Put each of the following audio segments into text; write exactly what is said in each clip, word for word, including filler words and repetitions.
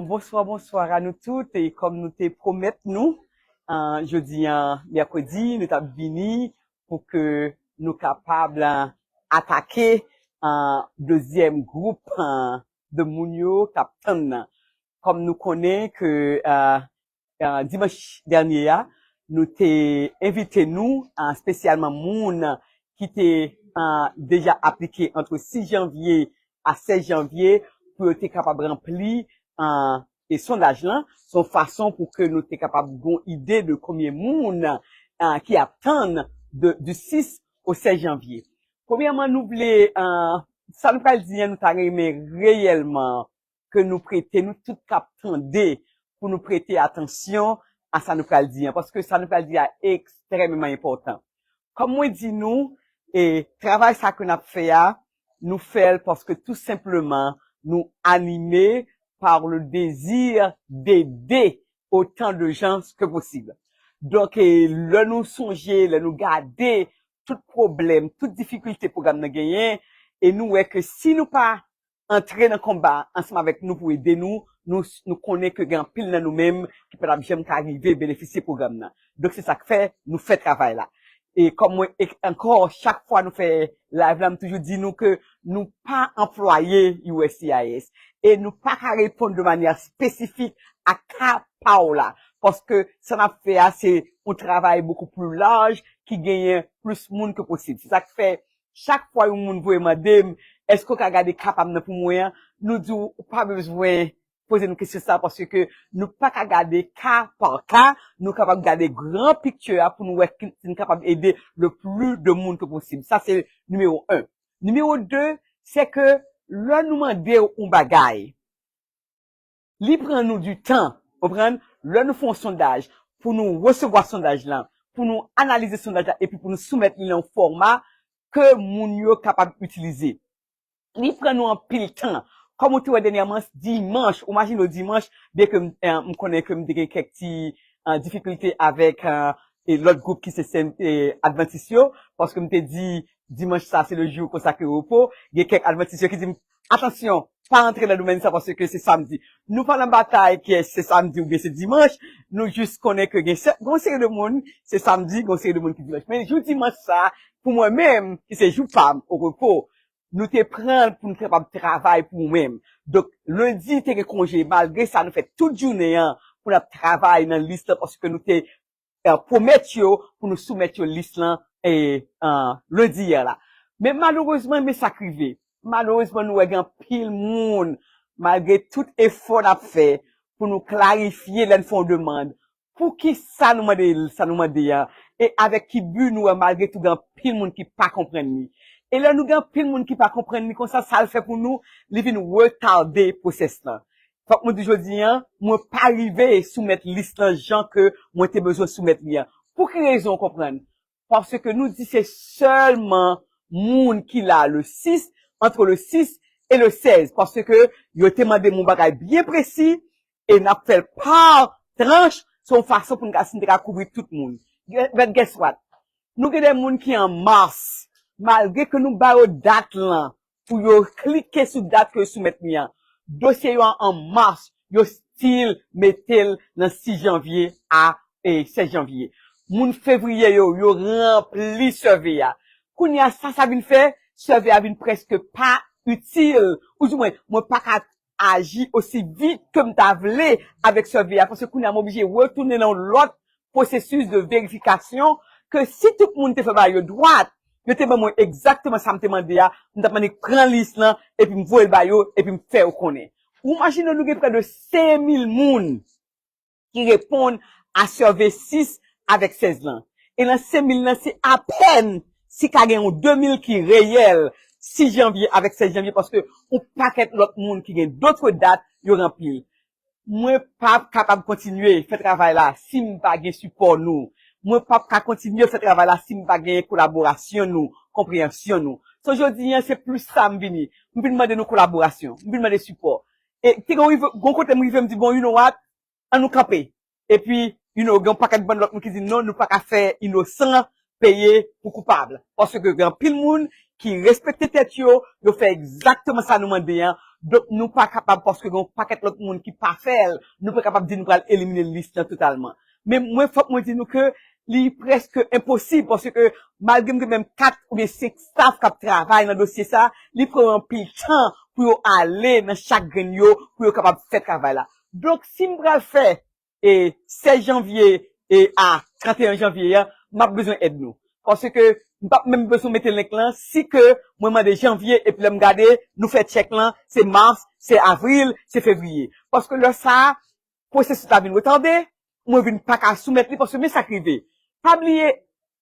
Bonswa, bonswa a nou tout. E kòm nou te pwomèt nou, jodi a mèkredi, nou t ap vini pou ke nou kapab atake dezyèm gwoup de moun yo k ap tann nan. Kòm nou konnen ke dimanch dènye a, nou te envite nou, espesyalman moun ki te deja aplike ant sis janvye a sèz janvye pou yo te kapab ranpli e sondaj lan, se yon fason pou ke nou te kapab gen yon ide de konbyen moun ki ap tann de, du sis au seize janvier. Premyèman, nou vle, sa nou pral di an, nou ta renmen reyèlman ke nou prete, nou tout k ap tande, pou nou prete atansyon a sa nou pral di an, paske sa nou pral di a ekstrèmeman enpòtan. Kòm mwen di nou, e travay sa ke n ap fè a, nou fè l paske tou senpleman, nou anime par le désir d'aider autant de gens que possible. Donk, e, lè nou sonje, lè nou gade tout pwoblèm, tout difikilte pwogram nan genyen, e nou wè ke si nou pa antre nan konba ansanm avèk nou pou ede nou, nou, nou konnen ke gen anpil nan nou menm ki pa t ap janm ka rive benefisye pwogram nan. Donk, se sa k fè nou fè travay la. E kòm mwen, e ankò, chak fwa nou fè live la, m toujou di nou ke nou pa anplwaye U S C I S. E nou pa ka reponn de manyè espesifik a ka pa w la. Paske sa n ap fè a, se yon travay bokou pli laj ki genyen plis moun ke posib. Se sa k fè chak fwa yon moun voye mande m, èske w ka gade ka pa m nan pou mwen an? Nou di w, ou pa bezwen poze nou kesyon sa, paske nou pa ka gade ka pa ka, nou kapab gade gran picture a pou nou wè ki, si nou kapab ede le plus de moun ke posib. Sa se nimewo en. Nimewo de, se ke lè nou mande w yon bagay, li pran nou du tan, konprann? Lè nou fè yon sondaj, pou nou resevwa sondaj lan, pou nou analize sondaj la, epi pou nou soumèt li nan yon fòma ke moun yo kapab itilize. Li pran nou anpil tan. Kòm ou te wè dènyèman, dimanch, ou imajine w dimanch, byen ke m, eh, m konnen ke m te gen kèk ti, eh, difikilte avèk, eh, e lòt gwoup ki se sen, eh, Advantis yo, paske m te di dimanch sa se le jou konsakre repo. Gen kèk Advantis yo ki di m, atansyon, pa antre nan domèn sa paske se samdi. Nou pa nan batay kiyès se samdi oubyen se dimanch. Nou jis konnen ke gen se, gen yon seri de moun, se samdi, gen yon seri de moun ki dimanch. Men jou dimanch sa, pou mwen menm, ki se jou pa m, o repo, nou te pran l pou nou kapab travay pou ou menm. Donk, lendi te gen konje, malgre sa, nou fè tout jounen an pou n ap travay nan lis lan, paske nou te, eh, pwomèt yo pou nou soumèt yo lis lan, eh, eh, lendi yè la. Men malerezman, men sa k rive. Malerezman, nou wè gen anpil moun, malgre tout efò n ap fè pou nou klarifye lè n fè yon demann, poukisa nou mande sa nou mande a, e avèk ki bi nou wè, malgre tou gen anpil moun ki pa konprann li. E lè nou gen anpil moun ki pa konprann li konsa, sa l fè pou nou, li vin retade pwosès lan. Fòk mwen di jodi an, mwen pa rive soumèt lis lan jan ke mwen te bezwen soumèt li an. Pou ki rezon, w konprann? Paske nou di se sèlman moun ki la le sis, entre le sis et le seize, paske yo te mande m yon bagay byen presi, e n ap fè l pa tranch, se yon fason pou n ka, si n te ka kouvri tout moun. But guess what? Nou gen de moun ki an mas, malgre ke nou ba yo dat lan, pou yo klike sou dat ke yo soumèt li an. Dosye yo an, an mas, yo still mete l nan sis janvye a, e, sèz janvye. Moun fevriye yo, yo ranpli survey a. Kounye a, sa, sa vin fè, survey a vin prèske pa itil. Ou di mwen, mwen pa ka aji osi vit ke m ta vle avèk survey a, paske kounye a m oblije retounen nan yon lòt pwosesis de verifikasyon ke si tout moun te fè bagay yo dwat, yo te ban mwen egzakteman sa m te mande a, m t ap mande pran lis lan, epi m voye l ba yo, epi m fè yo konnen. Ou imajine nou gen prè de senk mil moun ki reponn a survey sis avèk sèz lan. E nan senk mil lan, se apèn si ka gen yon de mil ki reyèl sis janvye avèk sèz janvye, paske yon pakèt lòt moun ki gen dòt dat, yo ranpli l. Mwen p ap kapab kontinye fè travay la si m pa gen sipò nou. Mwen p ap ka kontinye fè travay la si m pa gen kolaborasyon nou, konpreyansyon nou. So, jodi an, se plis sa m vini. M vin mande nou kolaborasyon. M vin mande sipò. E te gen yon rive, yon kote m rive, m di, bon, you know what? An nou kanpe. Epi, you know, gen yon pakèt bann lòt moun ki di, non, nou pa ka fè inosan peye pou koupab. Paske gen anpil moun ki respekte tèt yo, yo fè egzakteman sa nou mande an. Donk, nou pa kapab, paske gen yon pakèt lòt moun ki pa fè l, nou pa kapab di nou pral elimine lis lan totalman. Men mwen, fòk mwen di nou ke li prèske enposib, paske malgre m gen menm kat oubyen senk staf k ap travay nan dosye sa, li pran anpil tan pou yo ale nan chak grenn yo, pou yo kapab fè travay la. Donk, si m pral fè e sèz janvye e a trannteyen janvye a, m ap bezwen èd nou. Paske m p ap menm bezwen mete link lan, si ke mwen mande janvye, epi lè m gade, nou fè tchèk lan, se mas, se avril, se fevriye. Paske lè sa a, pwosesis la vin retade, mwen vin pa ka soumèt li, paske men sa k rive. Pa bliye,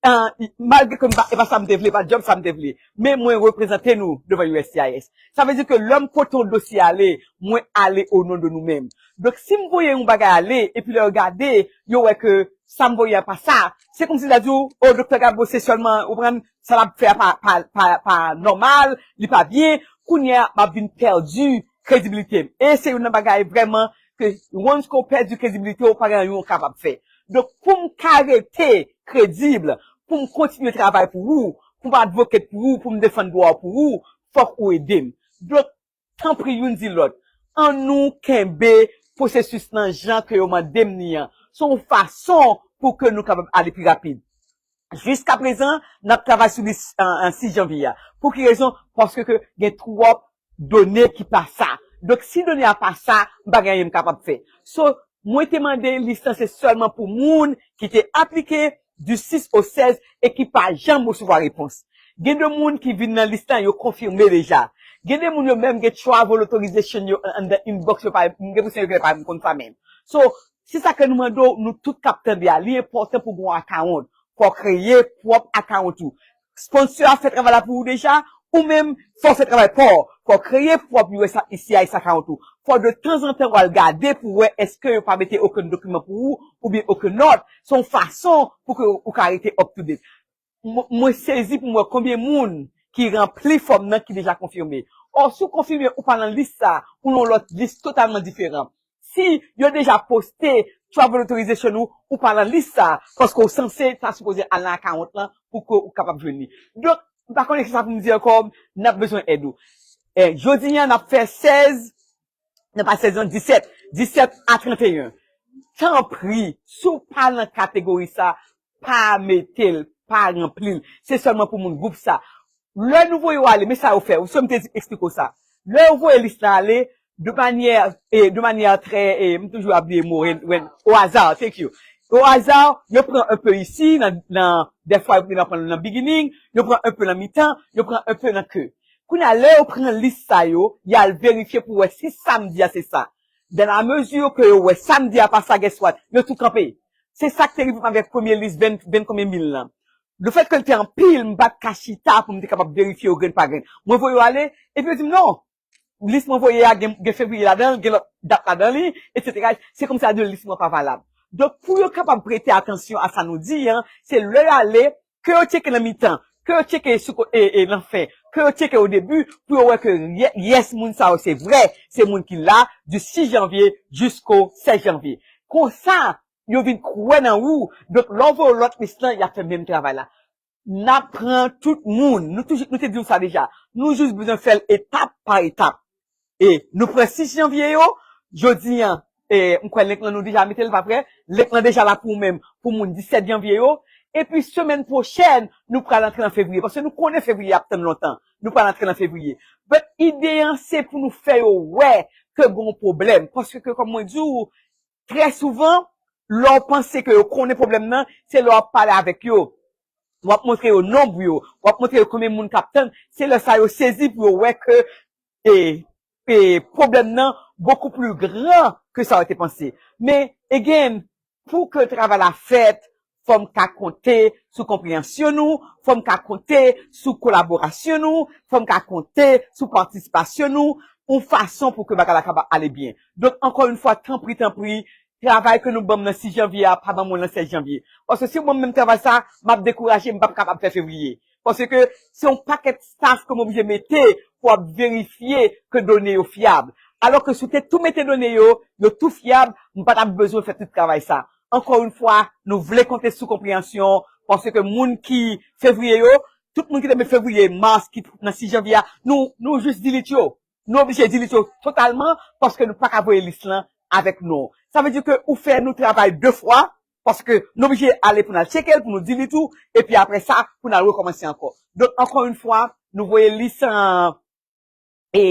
ah, malgre ke m pa, e pa sa m te vle, pa djòb sa m te vle, men mwen reprezante nou devan U S C I S. Sa vle di ke lè m pote yon dosye ale, mwen ale o non de nou menm. Donk, si m voye yon bagay ale, epi lè yo gade, yo wè ke sa m voye a pa sa, se kòmsi yo ta di w, o, Doktè Gabo, se sèlman, ou konprann, sa l ap fè a pa, pa, pa, pa nòmal, li pa byen, kounye a, m ap vin pèdi kredibilite m. E se youn nan bagay vrèman ke, once ke w pèdi kredibilite w, pa gen anyen w kapab fè. Donk, pou m ka rete kredib, pou m kontinye travay pou ou, pou m advocate pou ou, pou m defann dwa w pou ou, fòk ou ede m. Donk, tanpri youn di lòt, ann nou kenbe pwosesis lan jan ke yo mande m ni an. Se yon fason pou ke nou kapab ale pi rapid. Jiskaprezan, n ap travay sou lis, an, an sis janvye a. Pou ki rezon? Paske ke gen twòp done ki pa sa. Donk, si done a pa sa, m pa gen anyen m kapab fè. So, mwen te mande lis lan se sèlman pou moun ki te aplike du sis au seize e ki pa janm resevwa repons. Gen de moun ki vin nan lis lan, yo konfime deja. Gen de moun yo menm gen travel authorization yo an, anndan inbox yo, pa, m gen enpresyon yo genlè pa menm konn sa menm. So, se sa ke nou mande w, nou tout k ap tande a, li enpòtan pou gen yon account. Fò w kreye pwòp account ou. Sponsor a fè travay la pou ou deja, ou menm, fò w fè travay pa w. Fò w kreye pwòp U S C I S account ou. Fò de tanzantan w al gade pou wè èske yo pa mete okenn dokiman pou ou, oubyen okenn nòt. Se yon fason pou ke ou ka rete up to date. Mwen, mwen sezi pou m wè konbyen moun ki ranpli fòm nan ki deja konfime. Ò, si w konfime ou pa nan lis sa, ou nan yon lòt lis totalman diferan. Si yo deja poste travel authorization ou, ou pa nan lis sa, paske w sanse ta sipoze al nan account lan pou ke ou kapab jwenn li. Donk, m pa konnen kisa pou m di ankò, n ap bezwen èd ou. E, jodi a, n ap fè sèz, non pa sèz non, disèt, disèt a trannteyen. Tanpri, si w pa nan kategori sa, pa mete l, pa ranpli l. Se sèlman pou moun gwoup sa. Lè nou voye w ale, men sa yo fè, ou sou m te di, eksplike w sa. Lè yo voye lis la ale, de manyè, e, de manyè trè, e, m toujou ap bliye mo, ren, ren, o aza, thank you. O aza, yo pran un peu ici, nan, nan, dèfwa yo pran nan beginning, yo pran un peu nan mitan, yo pran un peu nan ke. Kounye a, lè yo pran lis sa yo, y al verifye pou wè si sa m di a se sa. Dans la mesure ke yo wè sa m di a pa sa, guess what? Yo tou kanpe. Se sa k te rive m avèk premye lis ven, ven konbyen mil lan. Lefètke l te anpil, m pa t ka chita pou m te kapab verifye yo grenn pa grenn. Mwen voye yo ale, epi yo di m non. Lis mwen voye a gen, gen fevriye ladan l, gen lòt dat ladan li, etsetera. Se kòmsi a di lis mwen pa valab. Donk, pou yo kapab prete atansyon a sa nou di an, se lè y ale, ke yo tcheke nan mitan, ke yo tcheke sou ko-, e, e, nan fen, ke yo tcheke o debi, pou yo wè ke ye-, yes, moun sa yo se vrè, se moun ki la, du sis janvye jisko sèz janvye. Konsa, yo vin kwè nan ou. Donk, lè w voye lòt lis lan, y ap fè menm travay la. N ap pran tout moun. Nou toujou, nou te di w sa deja. Nou jis bezwen fè l etap pa etap. E nou pran sis janvye yo, jodi an, e m kwè link lan nou deja mete l, pa vre? Link lan deja la pou ou menm, pou moun disèt janvye yo. Epi semèn pwochèn, nou pral antre nan fevriye. Paske nou konnen fevriye ap tann lontan. Nou pral antre nan fevriye. But ide an, se pou nou fè yo wè ke gen yon pwoblèm. Paske, kòm mwen di w, trè souvan, lè w panse ke yo konnen pwoblèm nan, se lè w ap pale avèk yo. W ap montre yo nonb yo, w ap montre yo konbyen moun k ap tann. Se lè sa yo sezi pou yo wè ke, e, e, pwoblèm nan beaucoup plus grand ke sa yo te panse. Men, again, pou ke travay la fèt, fò m ka konte sou konpreyansyon nou, fò m ka konte sou kolaborasyon nou, fò m ka konte sou patisipasyon nou, yon fason pou ke bagay la kapab ale byen. Donk, ankò yon fwa, tanpri, tanpri, travay ke nou ban m nan sis janvye a, pa ban mwen nan sèz janvye. Paske si w ban m menm travay sa, m ap dekouraje, m p ap kapab fè fevriye. Paske se yon pakèt staf ke m oblije mete pou ap verifye ke done yo fyab. Alò ke si w te tou mete done yo, yo tou fyab, m pa t ap bezwen fè tout travay sa. Ankò yon fwa, nou vle konte sou konpreyansyon, paske moun ki fevriye yo, tout moun ki te met fevriye, mas, ki nan sis janvye a, nou, nou jis delete yo. Nou oblije delete yo totalman paske nou pa ka voye lis lan avèk non. Sa vle di ke ou fè nou travay de fwa paske nou oblije ale pou n al tcheke l, pou nou delete ou, epi apre sa, pou n al rekòmanse ankò. Donk, ankò yon fwa, nou voye lis an e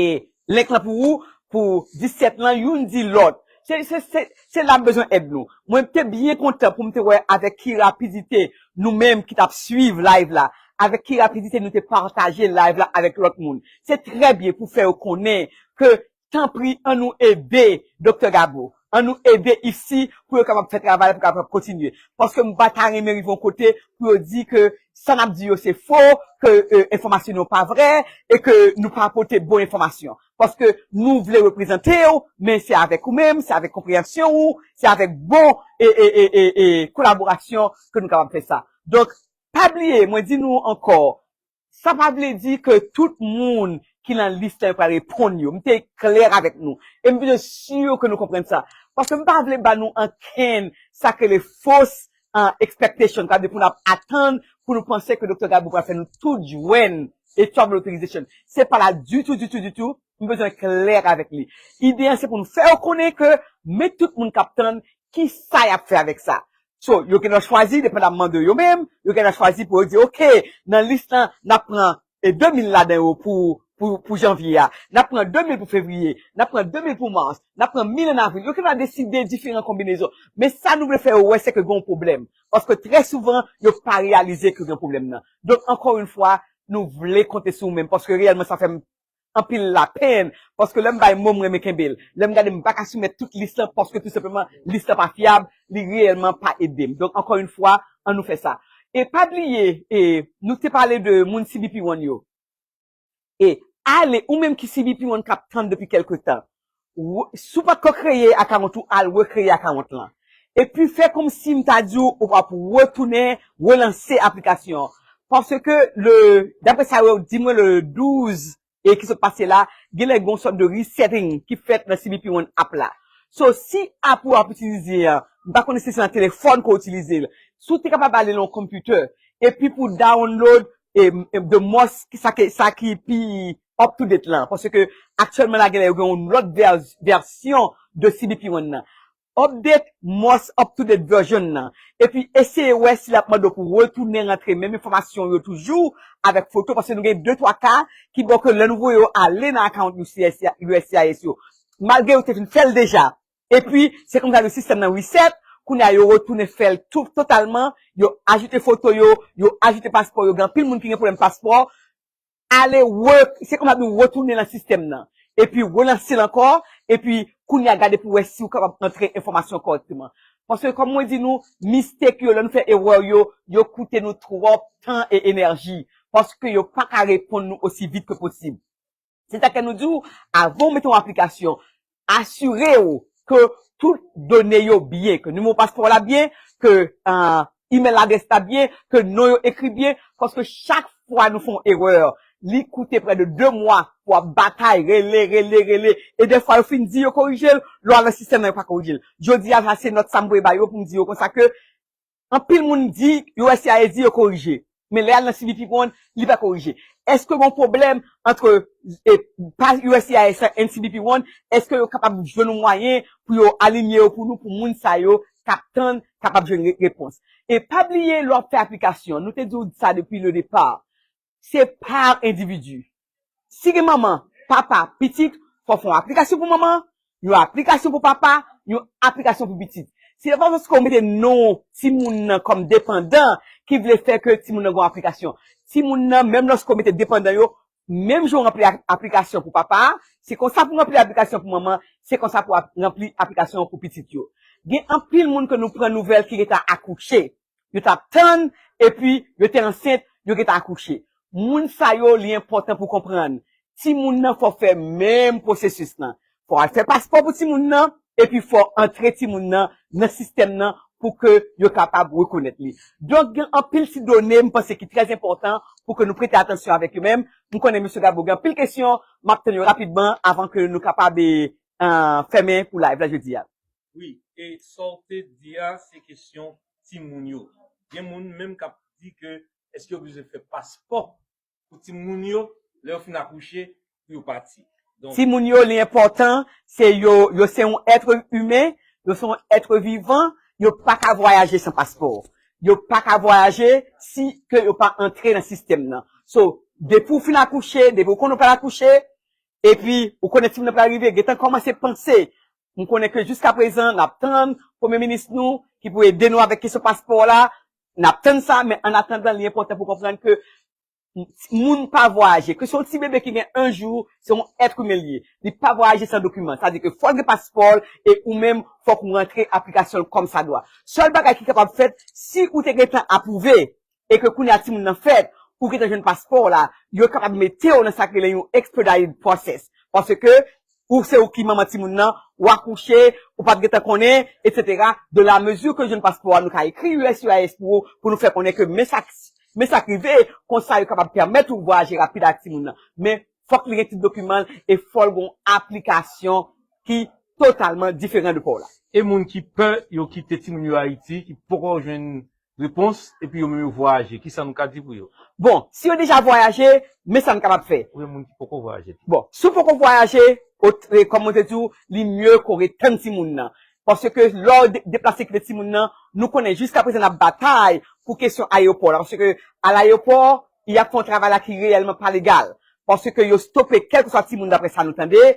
link lan pou ou, pou disèt lan, youn di lòt. Se, se, se, se la m bezwen èd nou. Mwen te byen kontan pou m te wè avèk ki rapidite nou menm ki t ap swiv live la, avèk ki rapidite nou te pataje live la avèk lòt moun. Se trè byen pou fè yo konnen ke tanpri, an nou ede Doktè Gabo. An nou ede isi pou yo kapab fè travay la, pou kapab kontinye. Paske m pa ta renmen rive yon kote pou yo di ke sa n ap di yo se fo, ke e, enfòmasyon nou pa vrè, e ke nou pa pote bon enfòmasyon. Paske nou vle reprezante w, men se avèk ou menm, se avèk konpreyansyon ou, se avèk bon e, e, e, e, e kolaborasyon ke nou kapab fè sa. Donk, pa bliye, mwen di nou ankò, sa pa vle di ke tout moun ki nan lis la yo pral reponn yo. M te klè avèk nou. E m bezwen si ke nou konprann sa. Paske m pa vle ba nou ankenn sa k rele fausse uh, expectation, sa vle di pou n ap atann, pou nou panse ke Doktè Gabo pral fè nou tout jwenn e travel authorization. Se pa la ditou, ditou, ditou. M bezwen klè avèk li. Ide a se pou nou fè yo konnen ke men tout moun k ap tann ki sa y ap fè avèk sa. So, yo gen dwa chwazi, depandamman de yo menm, yo gen dwa chwazi pou yo di, oke, nan lis lan, n ap pran e de mil ladan yo pou, pou, pou janvye a. N ap pran de mil pou fevriye. N ap pran de mil pou mas. N ap pran mil an avril. Yo gen dwa deside diferan konbinezon. Men sa nou vle fè yo wè, se ke gen yon pwoblèm. Paske trè souvan, yo pa reyalize ke gen pwoblèm nan. Donk, ankò yon fwa, nou vle konte sou ou menm. Paske reyèlman, sa fè m anpil lapenn. Paske lè m bay mo, m renmen kenbe l. Lè m gade, m pa ka soumèt tout lis lan paske tou senpleman, lis lan pa fyab, li reyèlman pa ede m. Donk, ankò yon fwa, an nou fè sa. E pa bliye, e, nou te pale de moun C B P One yo. E ale, ou menm ki C B P One k ap tann depi kèlke tan. Ou, si w pa t ko kreye akawont ou, al rekreye akawont lan. Epi fè kòmsi m ta di w, ou ap retounen relanse aplikasyon an. Paske le, daprè sa yo di mwen le douz e ki sot pase la, genlè gen yon sòt de resetting ki fèt nan C B P One app la. So, si app ou ap itilize an, m pa konnen si se nan telefòn ke w itilize l. Si w te kapab ale nan yon computer, epi pou download e, e, the most, ki sa ki, sa ki pi up to date lan. Paske aktyèlman la, genlè yo gen yon lòt vè-, vèsyon de C B P One nan. Update most up to date version nan. Epi eseye wè si l ap mande w pou retounen rantre menm enfòmasyon yo toujou avèk foto, paske nou gen de twa ka ki bon ke lè nou voye yo ale nan akawont U S C I S, U S C I S yo, malgre yo te fin fè l deja. Epi, se konsa yo sistèm nan reset, kounye a yo retounen fè l tou totalman, yo ajoute foto yo, yo ajoute paspò yo, gen anpil moun ki gen pwoblèm paspò, ale re, se konsa nou retounen nan sistèm nan. Epi relanse l ankò, epi kounye a gade pou wè si w kapab antre enfòmasyon kòrèkteman. Paske, kòm mwen di nou, mistake yo, lè nou fè erè yo, yo koute nou twòp tan e enèji. Paske yo pa ka reponn nou osi vit ke posib. Se sa k fè nou di w, avan w mete yon aplikasyon, asire w ke tout done yo byen, ke nimewo paspò w la byen, ke, ah, email adrès la byen, ke non yo ekri byen, paske chak fwa nou fè yon erè, li koute prè de de mwa pou w ap batay, rele, rele, rele, e dèfwa yo fin di yo korije l, lè w al nan sistèm nan yo pa korije l. Jodi a, sa se nòt sa m voye ba yo pou m di yo konsa ke anpil moun di U S C I S di yo korije. Men lè y al nan C B P One, li pa korije. Èske gen yon pwoblèm ant, e, pa U S C I S and C B P One? Èske yo kapab jwenn yon mwayen pou yo alinye yo pou nou, pou moun sa yo k ap tann kapab jwenn re-, repons? E pa bliye, lè w ap fè aplikasyon, nou te di w sa depi le départ, se pa endividi. Si gen manman, papa, pitit, fò w fè yon aplikasyon pou manman, yon aplikasyon pou papa, yon aplikasyon pou pitit. Se pa paske w mete non timoun nan kòm depandan ki vle fè ke timoun nan gen yon aplikasyon. Timoun nan, menm lòske w mete depandan yo, menm jan w ranpli a-, aplikasyon pou papa a, se konsa pou w ranpli aplikasyon pou manman, se konsa pou ap-, ranpli aplikasyon pou pitit yo. Gen anpil moun ke nou pran nouvèl ki gentan akouche. Yo t ap tann, epi yo te ansent, yo gentan akouche. Moun sa yo, li enpòtan pou konprann. Timoun nan fò fè menm pwosesis lan. Fò al fè paspò pou timoun nan, epi fò antre timoun nan nan sistèm nan pou ke yo kapab rekonèt li. Donk, gen anpil ti done, m panse, ki trè enpòtan pou ke nou prete atansyon avèk yo menm. M konnen mesye Gabo gen anpil kesyon, m ap tann yo rapidman avan ke nou kapab, e, ah, fèmen pou live la jodi a. Wi, e sa w te di a, se kesyon timoun yo. Gen moun menm k ap di ke Èske yo bezwen fè paspò pou timoun yo, lè yo fin akouche, pou yo pati? Donk, Timoun yo, li enpòtan, se yo, yo se yon èt imen, yo se yon èt vivan, yo pa ka vwayaje san paspò. Yo pa ka vwayaje si ke yo pa antre nan sistèm nan. So, depi w fin akouche, depi w konnen w pral akouche, epi ou konnen timoun nan pral rive, gentan kòmanse panse. M konnen ke jiska prezan, n ap tann Premye Minis nou, ki pou ede nou avèk kesyon paspò la, n ap tann sa, men an atandan, li enpòtan pou konprann ke moun pa vwayaje. Ke se yon ti bebe ki gen en jou, se yon èt imen li ye. Li pa vwayaje san dokiman. Sa di ke fò l gen paspò l e ou menm fòk ou rantre aplikasyon l kòm sa dwa. Sèl bagay ki kapab fèt, si ou te gentan apwouve e ke kounye a timoun nan fèt, ou gentan jwenn paspò w la, yo kapab mete w nan sa k rele yon expedited process. Paske ou se ou ki manman timoun nan, w akouche, ou pa t gentan konnen, etsetera. De la mezi ke w jwenn paspò a, nou ka ekri U S C I S pou ou, pou nou fè konnen ke men sa, men sa k rive, konsa yo kapab pèmèt ou vwayaje rapid ak timoun nan. Men fòk li gen tout dokiman l e fò l gen yon aplikasyon ki totalman diferan de pa w la. E moun ki pè, yo kite timoun yo Ayiti, ki poko jwenn repons, epi yo menm yo vwayaje, kisa nou ka di pou yo? Bon, si yo deja vwayaje, men sa n kapab fè. Oubyen moun ki poko vwayaje. Bon, si w poko vwayaje, ot-, e, kòm mwen te di w, li mye ke w ret tann timoun nan. Paske lè w de-, deplase kite timoun nan, nou konnen jiska prezan n ap batay pou kesyon ayewopò la. Paske alayewopò, y ap fè yon travay la ki reyèlman pa legal. Paske yo stope kèlkeswa timoun, daprè sa nou tande,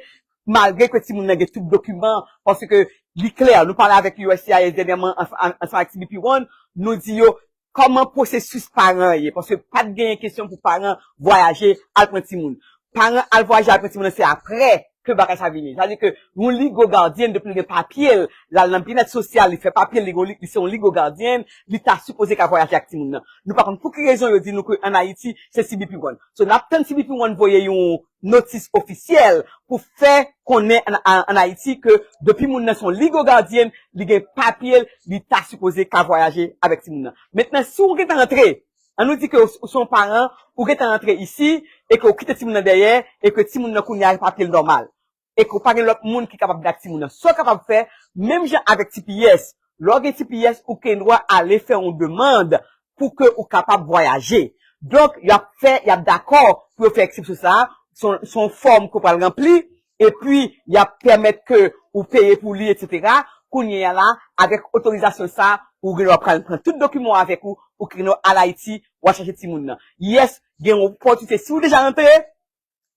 malgre ke timoun nan gen tout dokiman, paske li klè, nou pale avèk U S C I S dènyèman ansanm ak C B P One, nou di yo kòman pwosesis paran an ye, paske pa t genyen kesyon pou paran vwayaje al pran timoun. Paran al vwayaje al pran timoun nan se apre ke bagay sa vini. Sa vle di ke yon legal guardian, depi l gen papye l, l al nan byennèt sosyal, li fè papye l, li, li se yon legal guardian, li ta sipoze ka vwayaje ak timoun nan. Nou pa konn pou ki rezon yo di nou ke ann Ayiti, se C B P One. So, n ap tann C B P One voye yon notis ofisyèl pou fè konnen ann, ann, ann Ayiti ke depi moun nan se yon legal guardian, li gen papye l, li ta sipoze ka vwayaje avèk timoun nan. Mentnan, si w gentan antre, ann nou di ke w, w se yon paran, ou gentan antre isi, e ke w kite timoun nan dèyè, e ke timoun nan kounye a papye l nòmal, e ke w pa gen lòt moun ki kapab vin ak timoun nan. Sa w kapab fè, menm jan avèk T P S, lè w gen T P S, ou gen dwa ale fè yon demann pou ke ou kapab vwayaje. Donk, y ap fè, y ap dakò pou yo fè eksepsyon sa a, se yon, se yon fòm ke w pral ranpli, epi y ap pèmèt ke ou peye pou li, etsetera. Kounye a la, avèk otorizasyon sa a, ou gen dwa pran, pran tout dokiman w avèk ou, ou gen dwa al Ayiti, w al chache timoun nan. Yes, gen yon opòtinite. Si w deja rantre,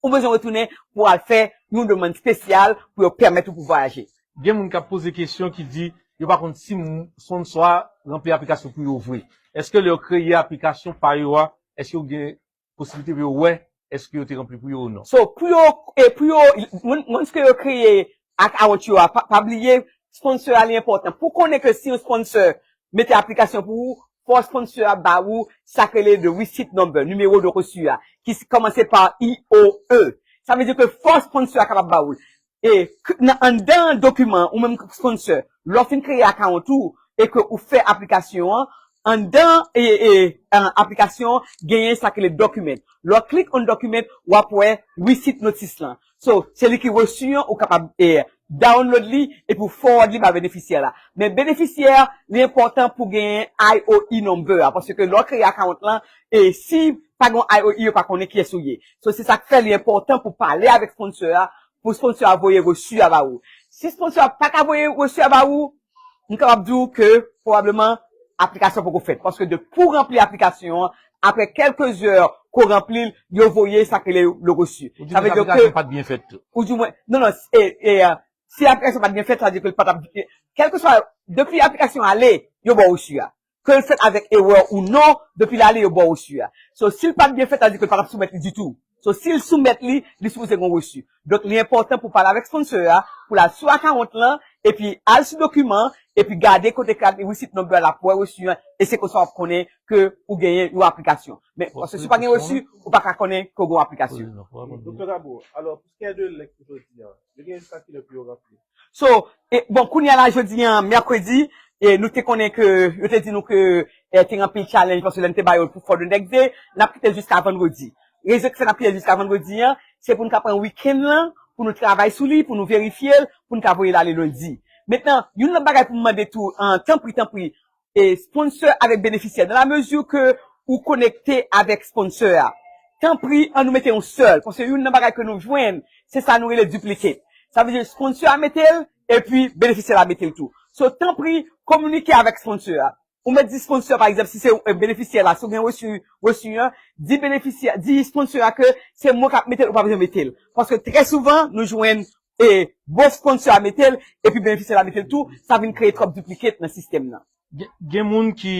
ou bezwen retounen pou al fè yon demann espesyal pou yo pèmèt ou pou vwayaje. Gen moun k ap poze kesyon ki di yo pa konn si m-, sponsor a ranpli aplikasyon pou yo vre. Èske lè yo kreye aplikasyon pa yo a, èske yo gen posibilite pou yo wè èske yo te ranpli pou yo ou non? So, pou yo, e pou yo, once, once ke yo kreye account yo a, pa, pa bliye, sponsor a li enpòtan. Pou konnen ke si yon sponsor mete aplikasyon pou ou, fò sponsor a ba ou sa k rele the receipt number, nimewo de reçu a, ki s-, kòmanse pa I O E. Sa vle di ke fò sponsor a kapab ba ou l. E k-, nan anndan dokiman ou menm sponsor, lè w fin kreye account ou e ke ou fè aplikasyon an, anndan e, e, an, aplikasyon genyen sa k rele document. Lè w click on document, w ap wè receipt notice lan. So, se li ki reçu an, ou kapab e, download li epi w forward li ba benefisyè la. Men benefisyè, li enpòtan pou genyen I O E number a, paske lè w kreye account lan, e si pa gen I O E, yo pa konnen kiyès ou ye. So, se sa k fè li enpòtan pou pale avèk sponsor a, pou sponsor a voye reçu a ba ou. Si sponsor a pa ka voye reçu a ba ou, m kapab di w ke pwobableman aplikasyon poko fèt. Paske de pou ranpli aplikasyon an, apre kèlke zè ke w ranpli l, yo voye sa k rele le reçu. Ou di mwen aplikasyon pa t byen fèt tou. Ou di mwen, non, non, e, e, si aplikasyon pa t byen fèt, sa vle di ke l pa t ap, kèlkeswa, depi aplikasyon ale, yo ba w reçu a. Ke l fèt avèk erè ou non, depi l ale, yo ba w reçu a. So, si l pa t byen fèt, sa vle di ke l pa t ap soumèt li ditou. So, si l soumèt li, li sipoze gen reçu. Donk, li enpòtan pou pale avèk sponsor a, pou l al sou account lan, epi al sou dokiman, epi gade kote kat receipt number la pou wè reçu an, e se konsa w ap konnen ke ou genyen yon aplikasyon. Men, paske si w pa gen reçu, ou pa ka konnen ke w gen yon aplikasyon. Doktè Gabo, alò, pou ce qui est de lèk pou jodi a, yo gen jiska kilè pou yo ranpli? So, e, bon, kounye a la, jodi a, mèkredi, e nou te konnen ke, yo te di nou ke, e, te gen anpil challenge, paske lè n te ba yo pou for the next day, n ap kite l jiska vandredi. Rezon ki fè n ap kite l jiska vandredi an, se pou n ka pran wikenn lan, pou nou travay sou li, pou nou verifye l, pou n ka voye l ale lendi. Mentnan, youn lòt bagay pou m mande tou, an, tanpri, tanpri, e sponsor avèk benefisyè. Dans la mesure ke ou konekte avèk sponsor a, tanpri, ann nou mete yon sèl, paske youn nan bagay ke nou jwenn, se sa nou rele duplicate. Sa vle di sponsor a mete l, epi benefisyè a mete l tou. So, tanpri, kominike avèk sponsor a. Ou mèt di sponsor, pa egzanp, si se, eh, benefisyè la, si w gen resi, resi an, di benefisyè, di sponsor a ke se mwen k ap mete l, ou pa bezwen mete l. Paske trè souvan, nou jwenn, eh, bon sponsor a mete l, epi benefisyè la mete l tou, sa vin kreye twòp duplicate nan sistèm nan. Gen, gen moun ki,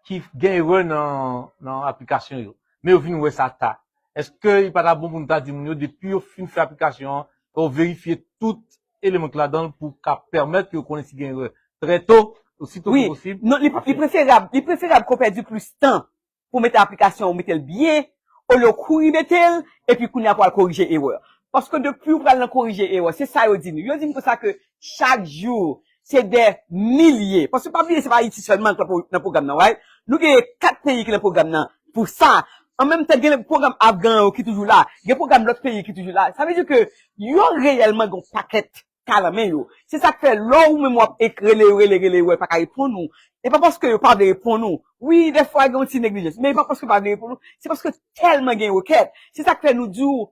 ki gen erè nan, nan aplikasyon yo, men yo vin wè sa ta. Èske li pa ta bon pou nou ta di moun yo, depi yo fin fè aplikasyon an, yo verifye tout eleman ki ladan l pou ka pèmèt ke yo konnen si gen erè trè to, osito ke posib? Non, li, li preferab, li preferab ke w pèdi plis tan pou mete aplikasyon ou mete l byen, olye w kouri mete l, epi kounye a pou al korije erè. Paske depi ou pral nan korije erè, se sa yo di nou. Yo di nou konsa ke chak jou, se dè milye. Paske pa bliye, se pa Ayiti sèlman k nan pwogram nan, right? Nou gen kat peyi ki nan pwogram nan pou sa. An menm tan, gen pwogram Afgan yo ki toujou la. Gen pwogram lòt peyi ki toujou la. Sa vle di ke yo reyèlman gen yon pakèt ka nan men yo. Se sa k fè lè ou menm w ap ek-, rele yo, rele, rele yo, yo pa ka reponn ou. E pa paske yo pa vle reponn ou. Wi, dèfwa gen yon ti neglijans, men e pa paske yo pa vle reponn ou. Se paske tèlman gen rekèt. Se sa k fè nou di w,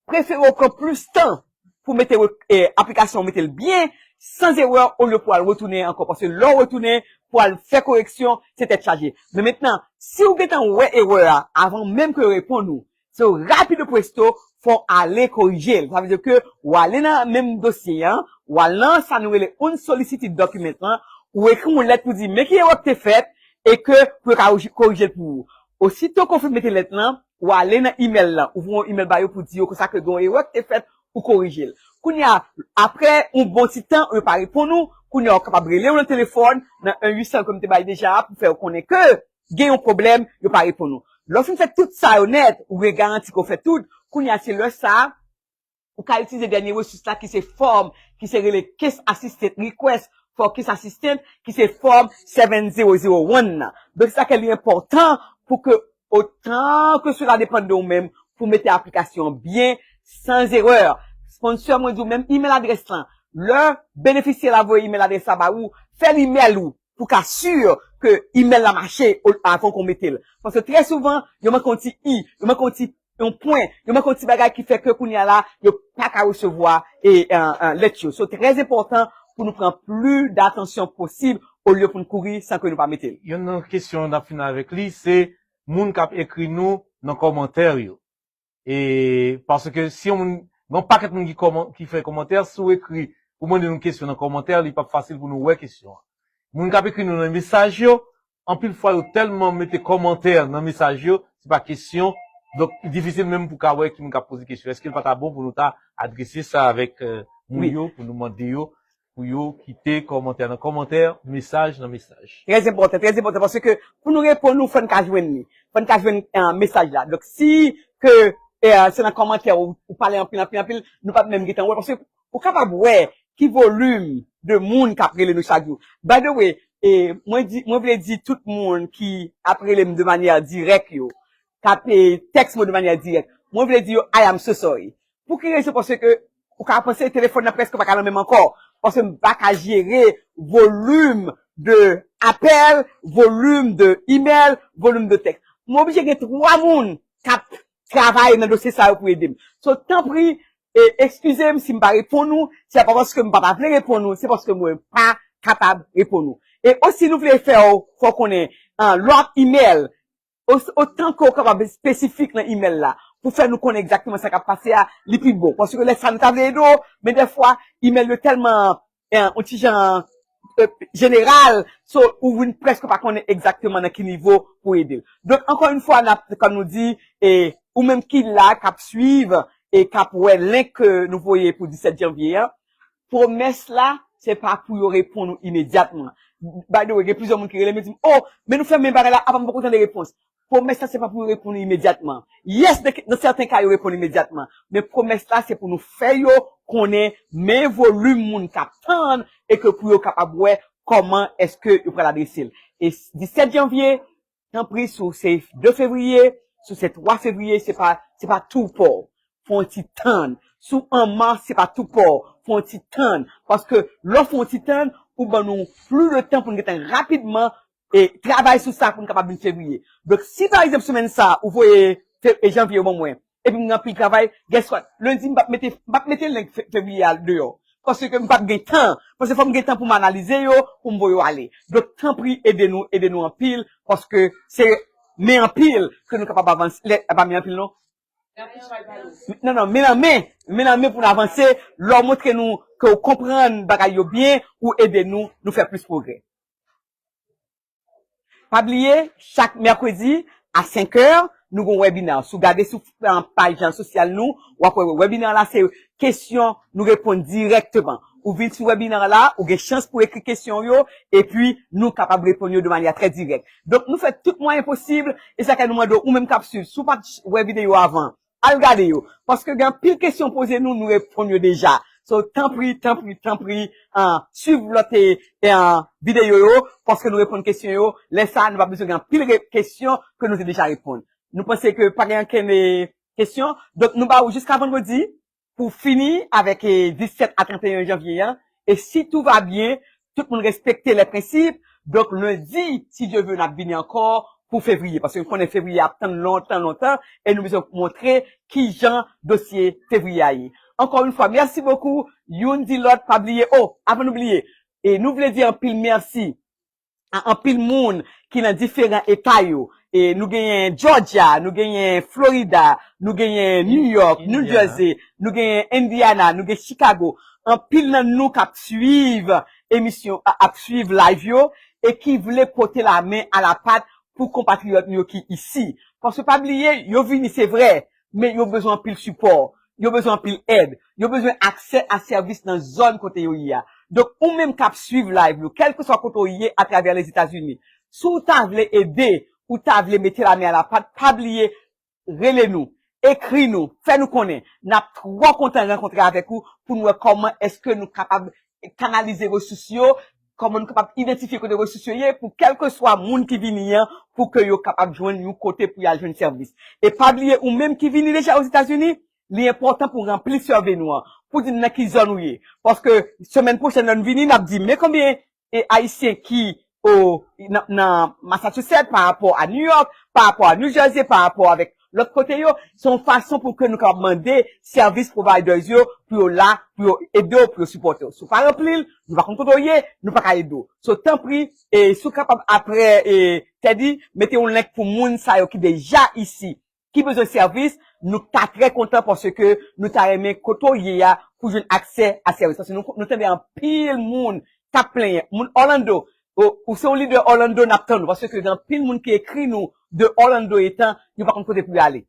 prefere w pran plis tan pou mete, eh, aplikasyon, mete l byen, san erè, olye pou al retounen ankò. Paske lè w retounen pou al fè koreksyon, se tèt chaje. Men mentnan, si w gentan wè erè a avan menm ke yo reponn ou, se rapido presto, fò w ale korije l. Sa vle di ke w ale nan menm dosye an, w al nan sa nou rele unsolicited document lan, ou ekri yon lèt pou di men ki erè k te fèt, e ke pou yo ka korije l pou ou. Osito ke w fin mete lèt lan, ou ale nan imèl lan, ou voye yon imèl ba yo pou di yo konsa ke gen yon erè ki te fèt, ou korije l. Kounye a, apre yon bon ti tan, yo pa reponn ou, kounye a, ou kapab rele yo nan telefòn, nan en uit san ke m te bay deja a, pou fè yo konnen ke gen yon pwoblèm, yo pa reponn ou. Lè w fin fè tout sa yo nèt, ou gen garanti ke w fè tout, kounye a, se lè sa a, ou ka itilize dènye resous la ki se fòm, ki se rele Case Assistance Request for Case Assistance, ki se fòm seven zero zero one nan. Donk, se sa ke li enpòtan pou ke, otan ke sela depann de ou menm, pou mete aplikasyon an byen, san erè. Sponsor, mwen di w menm, imèl adrès lan. Lè benefisyè la voye imèl adrès la ba ou, fè l imèl ou pou ka si ke imèl la mache avan ke w mete l. Paske trè souvan, yo manke yon ti i, yo manke yon ti yon pwen, yo manke yon ti bagay ki fè ke kounye a la, yo pa ka resevwa e, e, e, lèt yo. So, trè enpòtan pou nou pran plis datansyon posib olye pou n kouri san ke nou pa mete l. Youn nan kesyon n ap fini avèk li, se moun k ap ekri nou nan kòmantè yo. E paske si yon moun, gen yon pakèt moun ki kòman, ki fè kòmantè, si w ekri, ou mande nou kesyon nan kòmantè, li p ap fasil pou nou wè kesyon an. Moun k ap ekri nou nan mesaj yo, anpil fwa yo tèlman mete kòmantè nan mesaj yo, se pa kesyon. Donk, li difisil menm pou ka wè ki moun k ap poze kesyon. Èske l pa ta bon pou nou ta adrese sa avèk, euh, moun yo, pou nou mande yo, pou yo kite kòmantè nan kòmantè, mesaj nan mesaj? Trè enpòtan, trè enpòtan, paske pou nou reponn ou, fò n ka jwenn li. Fò n ka jwenn, eh, mesaj la. Donk, si ke, eh, se nan kòmantè ou, ou pale anpil, anpil, anpil, nou p ap menm gentan wè, paske ou kapab wè ki volim de moun k ap rele nou chak jou. By the way, e, mwen di, mwen vle di tout moun ki ap rele m de manyè dirèk yo, k ap, e, tèks mwen de manyè dirèk, mwen vle di yo, I am so sorry. Pou ki rezon? Paske ou ka panse telefòn nan prèske pa ka nan men m ankò. Paske m pa ka jere volim de apèl, volim de imèl, volim de tèks. Mwen oblije gen twa moun k ap travay nan dosye sa yo pou ede m. So, tanpri, e, eskize m si m pa reponn ou, se pa paske m pa ta vle reponn ou, se paske mwen pa kapab reponn ou. E osi, nou vle fè w, fè w konnen, an, lè w ap imèl, o-, otan ke w kapab espesifik nan imèl la, pou fè nou konnen egzakteman sa k ap pase a, li pi bon. Paske lè sa nou ta vle ede w, men dèfwa, imèl yo tèlman, eh, yon ti jan, eh, jeneral, so, ou vin prèske pa konnen egzakteman nan ki nivo pou ede l. Donk, ankò yon fwa, n ap, kòm nou di, e, ou menm ki la, k ap swiv, e k ap wè link ke nou voye pou disèt janvye an, pwomès la, se pa pou yo reponn ou imedyatman. By the way, gen plizyè moun ki rele m, yo di m, "Oh, men nou fèmen bagay la, apa m poko tande repons." Pwomès la, se pa pou yo reponn ou imedyatman. Yes, nan, nan sèten ka, yo reponn imedyatman. Men pwomès la, se pou nou fè yo konnen men volim moun k ap tann e ke pou yo kapab wè kòman èske yo pral adrese l. E s-, disèt janvye, tanpri, si w se de fevriye, si w se twa fevriye, se pa, se pa tou pa w. Fè yon ti tann. Si w an mas, se pa tou pa w. Fè yon ti tann. Paske lè w fè yon ti tann, ou ban nou plis de tan pou n gentan rapidman e travay sou sa pou n kapab vin fevriye. Donk, si pa egzanp semèn sa, ou voye fe- e janvye yo ban mwen, epi m gen anpil travay, guess what? Lendi, m p ap mete, m p ap mete link fe- fevriye a deyò. Paske m p ap gen tan. Paske fò m gen tan pou m analize yo, pou m voye yo ale. Donk, tanpri, ede nou, ede nou anpil, paske se men anpil ke nou kapab avanse. Lè, pa men anpil, non. Non, non, men nan men, men nan men pou n avanse, lè w montre nou ke w konprann bagay yo byen, ou ede nou, nou fè plis pwogrè. Pa bliye, chak mèkredi a senk è, nou gen yon webinè. Si w gade sou, uh, paj sosyal nou, w ap wè webinè la, se kesyon nou reponn dirèkteman. Ou vin sou webinè la, ou gen chans pou ekri kesyon w yo, epi nou kapab reponn yo de manyè trè dirèk. Donk, nou fè tout mwayen posib, e sa k fè nou mande w, ou menm k ap swiv, si w pa t wè videyo avan, al gade yo. Paske gen anpil kesyon poze nou, nou reponn yo deja. So, tanpri, tanpri, tanpri, uh, swiv lòt, eh, eh, videyo yo, paske nou reponn kesyon yo. Lè sa, nou pa bezwen gen anpil re- kesyon ke nou te deja reponn. Nou panse ke pa gen ankenn, eh, kesyon. Donk, nou ba ou jiska vandredi pou fini avèk, eh, disèt a trannteyen janvye an. E si tout va byen, tout moun respekte lè prensip, donk, lendi, si Dye ve, n ap vini ankò pou fevriye. Paske nou konnen fevriye ap tann lontan, lontan, e nou bezwen montre ki jan dosye fevriye a ye. Ankò yon fwa, mèsi bokou. Youn di lòt, pa bliye. Oh, avan nou bliye, e nou vle di anpil mèsi a anpil moun ki nan diferan eta yo. E nou genyen Georgia, nou genyen Florida, nou genyen New York, New Jersey, nou genyen Indiana, nou gen Chicago. Anpil nan nou k ap swiv emisyon, a- ap swiv live yo, e ki vle pote lamen a la pat pou konpatriyòt nou yo ki isi. Paske pa bliye, yo vini, se vre, men yo bezwen anpil sipò, yo bezwen anpil èd, yo bezwen aksè a sèvis nan zòn kote yo ye a. Donk, ou menm k ap swiv live yo, kèlkeswa kote w ye atravè Lèzetazini, si w ta vle ede, ou ta vle mete lamen a la pat, pa bliye, rele nou, ekri nou, fè nou konnen. N ap twò kontan rankontre avèk ou pou n wè kòman èske nou kapab kanalize resous yo, kòman nou kapab idantifye kote resous yo ye pou kèlkeswa moun ki vini an, pou ke yo kapab jwenn yon kote pou y al jwenn sèvis. E pa bliye, ou menm ki vini deja Ozetazini, li enpòtan pou w ranpli sèvey nou an, pou di n nan ki zòn ou ye. Paske semèn pwochèn, lè n vini, n ap di, men konbyen e Ayisyen ki o, nan, nan Massachusetts, pa rapò a New York, pa rapò a New Jersey, pa rapò avèk lòt kote yo, se yon fason pou ke nou kapab mande service providers yo pou yo la, pou yo ede w, pou yo sipòte w. Si w pa ranpli l, nou pa konn kote w ye, nou pa ka ede w. So, tanpri, e, si w kapab apre, e, Teddy, mete yon link pou moun sa yo ki deja isi, ki bezwen sèvis, nou ta trè kontan paske nou ta renmen kote w ye a pou jwenn aksè a sèvis. Paske nou, nou tande anpil moun k ap plenyen. Moun Orlando, ou, ou se yon lidè Orlando, n ap tann ou, paske gen anpil moun ki ekri nou de Orlando etan yo pa konn kote pou y ale.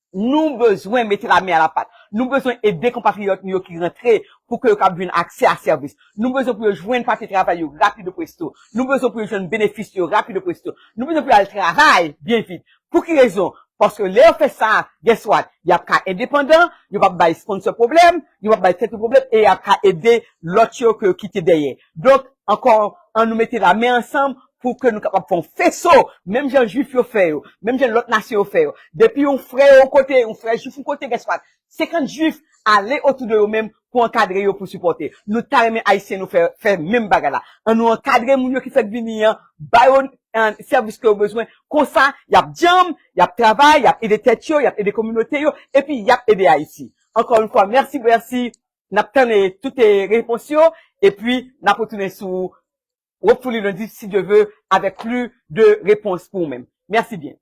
Nou bezwen mete lamen a la pat. Nou bezwen ede konpatriyòt nou yo ki rantre pou ke yo kab jwenn aksè a sèvis. Nou bezwen pou yo jwenn papye travay yo rapido presto. Nou bezwen pou yo jwenn benefis yo rapido presto. Nou bezwen pou yo al travay byen vit. Pou ki rezon? Paske lè yo fè sa, guess what? Y ap ka endepandan, yo p ap bay sponsor pwoblèm, yo p ap bay tèt yo pwoblèm, e y ap ka ede lòt yo ke yo kite dèyè. Donk, ankò, ann nou mete lamen ansanm pou ke nou kapab fè yon feso, menm jan Jwif yo fè yo, menm jan lòt nasyon yo fè yo. Depi yon frè yon kote, yon frè Jwif yon kote, guess what? Senkant Jwif ale otou de yo menm pou ankadre yo, pou sipòte. Nou ta renmen Ayisyen nou fè, fè menm bagay la. Ann nou ankadre moun yo ki fèk vini an, ba yo, eh, sèvis ke yo bezwen. Konsa, y ap djanm, y ap travay, y ap ede tèt yo, y ap ede kominote yo, epi y ap ede Ayiti. Ankò yon fwa, mèsi, mèsi. N ap tann, eh, tout, eh, repons yo, epi n ap retounen sou Hopefully lendi, si Dye ve, avèk plis de repons pou ou menm. Mèsi byen.